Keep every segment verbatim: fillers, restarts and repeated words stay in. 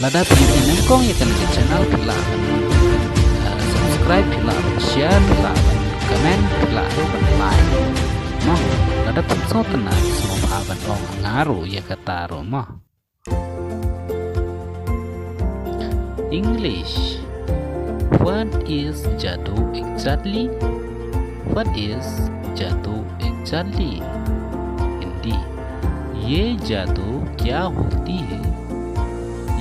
Lada phi nyngkong ïa kane ka channel phi lah ban, uh, subscribe, phi lah ban share, phi lah ban comment, phi lah ruh ban like. Mo, lada phi sngewtynnat sngewbha ban ong nga ruh ïa kata ruh mo. English. What is jadoo exactly? What is jadoo exactly? Hindi. ये जादू क्या होती है?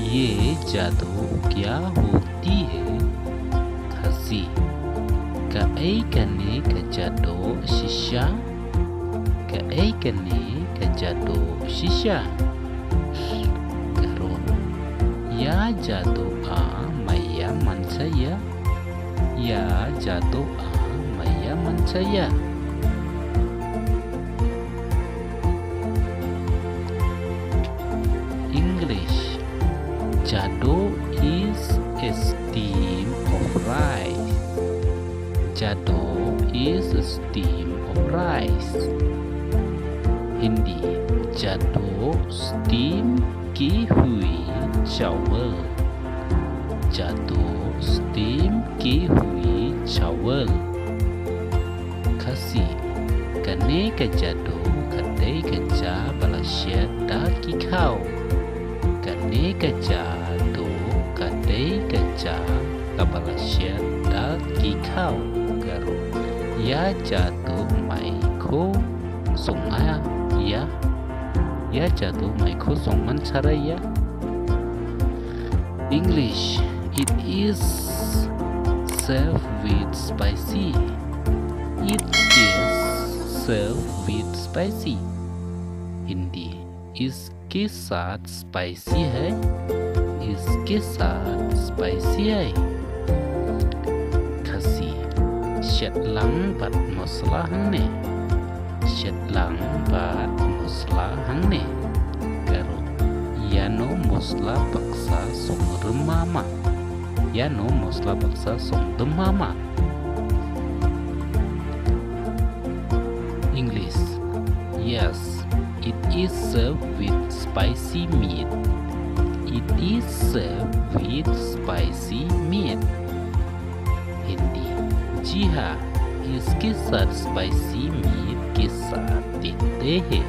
ये जादू क्या होती है? Khasi. Kaei kane ka jadoo shisha? Kaei kane ka jadoo shisha? Garo. या जादू आ मैया मनसैया। या जादू आ मैया मनसैया। English. Jadoo is a steam of rice. Jadoo is a steam of rice. Hindi. Jadoo steam की हुई चावल। जादू steam की हुई चावल। Khasi. Kane ka jadoo ka dei ka ja ba la shet da ki khaw. Kane ka jadoo ka dei ka ja kaba la shet da ki khaw. Garo. या जादू माई को सुंगाया। या जादू माई को सुंगमन छाराया। English. It is served with spicy. It is served with spicy. Hindi. इसके साथ spicy है। इसके साथ spicy है। Khasi. Shet lang bad masala hangne. Shet lang bad masala hangne. Garo. Ïano masala baksa song dema ma. Ïano masala baksa song dema ma. English. Yes, it is served with spicy meat. It is served with spicy meat. Hindi. जी हाँ, इसके साथ spicy meat के साथ देते हैं।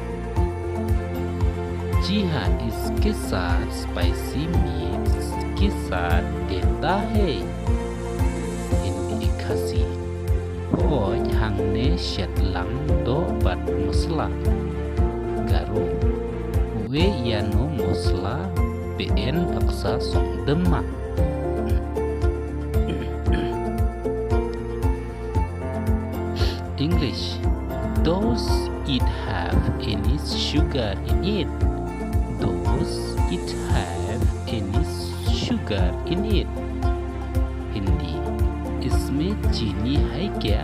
जी हाँ, इसके साथ spicy meat के साथ देता है। Hindi. Khasi. Hooid, hangne shet lang doh bad masala. Garo. Wei ïano masala pyneh baksa song dema. English. Does it have any sugar in it? Does it have any sugar in it? Hindi. इसमें चीनी है क्या?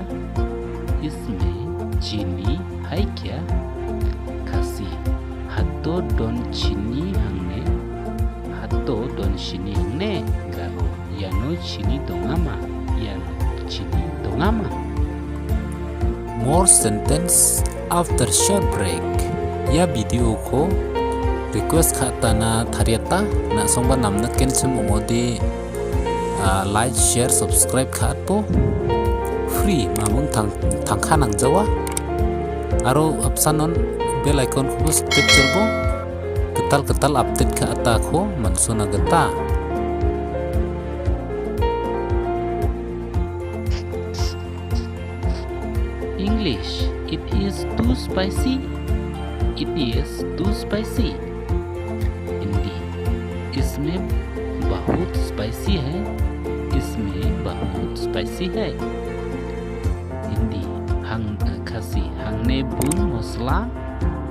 इसमें चीनी है क्या? Khasi. Hato don chini hangne? Hato don chini hangne? Garo. Ïano chini dong ama? Ïano chini dong ama? More sentence after short break. Ïa video ko request kata na thariata na song ba nam na ken sem modi, ah, like, share, subscribe khato. Free, mamung thang, thang khanang jawa. Aro apsanon bell icon ko bus tip jawa. Ketal ketal update kata ko mansuna geta. English. It is too spicy. It is too spicy. Hindi. इसमें बहुत spicy है। इसमें बहुत spicy है। Hindi. Hang, Khasi. Hangne bun masala.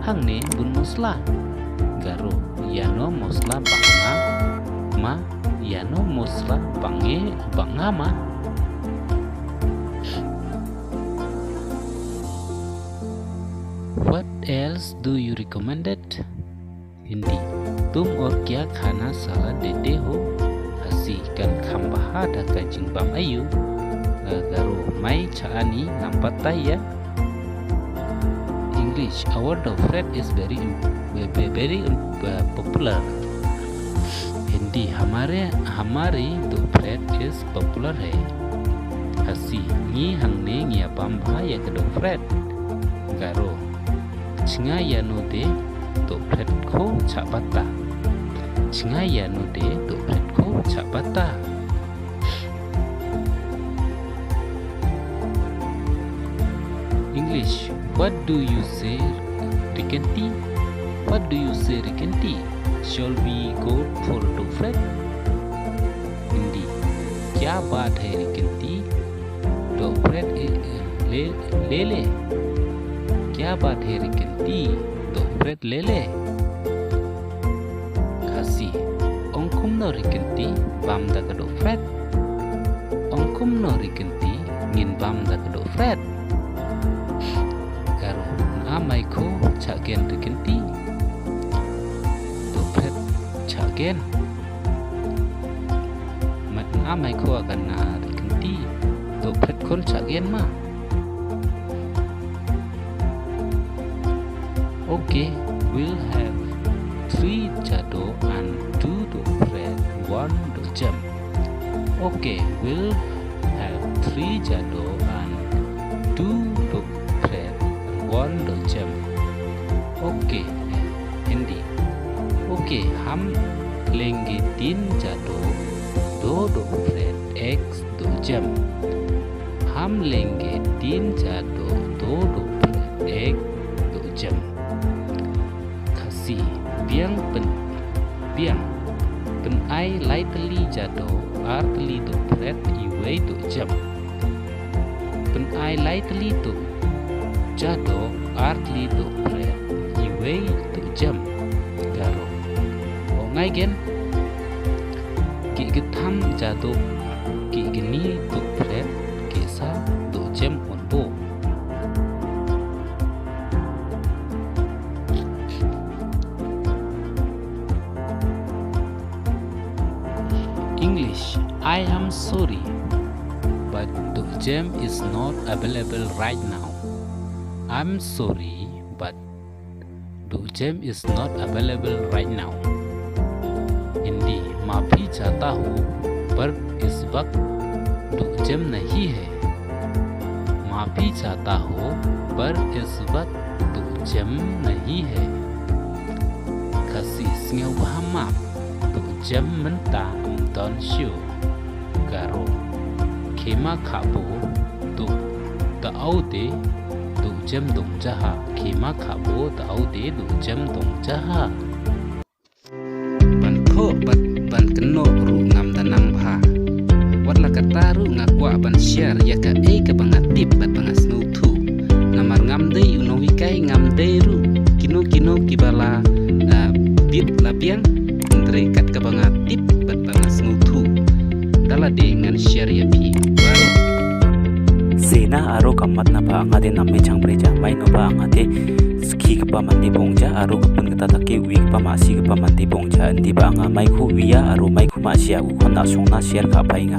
Hangne bun masala. Garo. Ïano masala bang ama? Ïano masala bang e, bang ama? What else do you recommended? Hindi. तुम और क्या खाना सलाह देते हो? Khasi. Kan kham bha da ka jingbam aïu? Garo. Mai cha ani nam pat tai ïa. English. A word of phrase is very im-, ve-, ve-, very im-, uh, popular. Hindi. Hmari, hmari dohphret is popular hai. Khasi, ngi hangne ngi ïa bam bha ïa ka dohphret. Garo, chnga ïano de dohphret kho chah bata. Chnga ïano de dohphret kho chah bata. English, what do you say, Rikenti? What do you say, Rikenti? Shall we go for dohphret? Hindi, kya baat hai Rikenti? Dohphret, eh, eh, le, le le. Kya baat hai Rikenti? Dohphret le le. Khasi, ong kumno Rikenti, bam da ka dohphret. Ong kumno Rikenti, ngin bam da ka dohphret. Garo, nga mai kho chah gen Rikenti. Dohphret chah gen. Mat nga mai kho a ka na Rikenti. Dohphret khon chah gen ma. Okay, we'll have three jado and two dohphret, one dohjem. Okay, we'll have three jado and two dohphret, one dohjem. Okay, Hindi. Okay, हम लेंगे तीन jado, दो दोहरे, एक दोहजम। हम लेंगे तीन jado, दो दोहरे, एक दोहजम। Khasi, biang pyn, biang pynai lai tylli jado, ar tylli dohphret, iwei dohjam. Pynai lai tylli doh jado, ar tylli dohphret, iwei dohjam. Garo, ong ai gen. Ki ktham jado, ki kni dohphret, ki sa dohjam un bo. English, I am sorry, but dohjem is not available right now. I'm sorry, but dohjem is not available right now. Hindi, माफी चाहता हूँ, पर इस वक्त दोहजम नहीं है। माफी चाहता हूँ, पर इस वक्त दोहजम नहीं है। Khasi, sngewbha map, dohjem mynta ym don shuh. Garo, khema khabo, doh, da au de, dohjem dong jaha. Khema khabo, da au de, dohjem dong jaha. Ban thoh bad ban kynnoh ruh ngam da nang bha. Wat la katta ruh nga kwah ban share ïa kaei kaba nga tip bad ba nga sngewthuh. Namar ngam dei u nonghikai, ngam dei ruh kino kino kiba la, ah, bit la biang, hynrei kat kaba nga tip bad ba nga sngewthuh, da lade ngan share ïa phi baroh. Sena aro ka mat na ba nga de nam me chang bre ja mai no ba nga de Skhi kpa man di bong ja, aro ka pun kata ta ke wi kpa ma si kpa man di bong ja, ndi ba nga mai khu wi ya, aro mai khu ma si ya, u khon na song na share ka pai nga.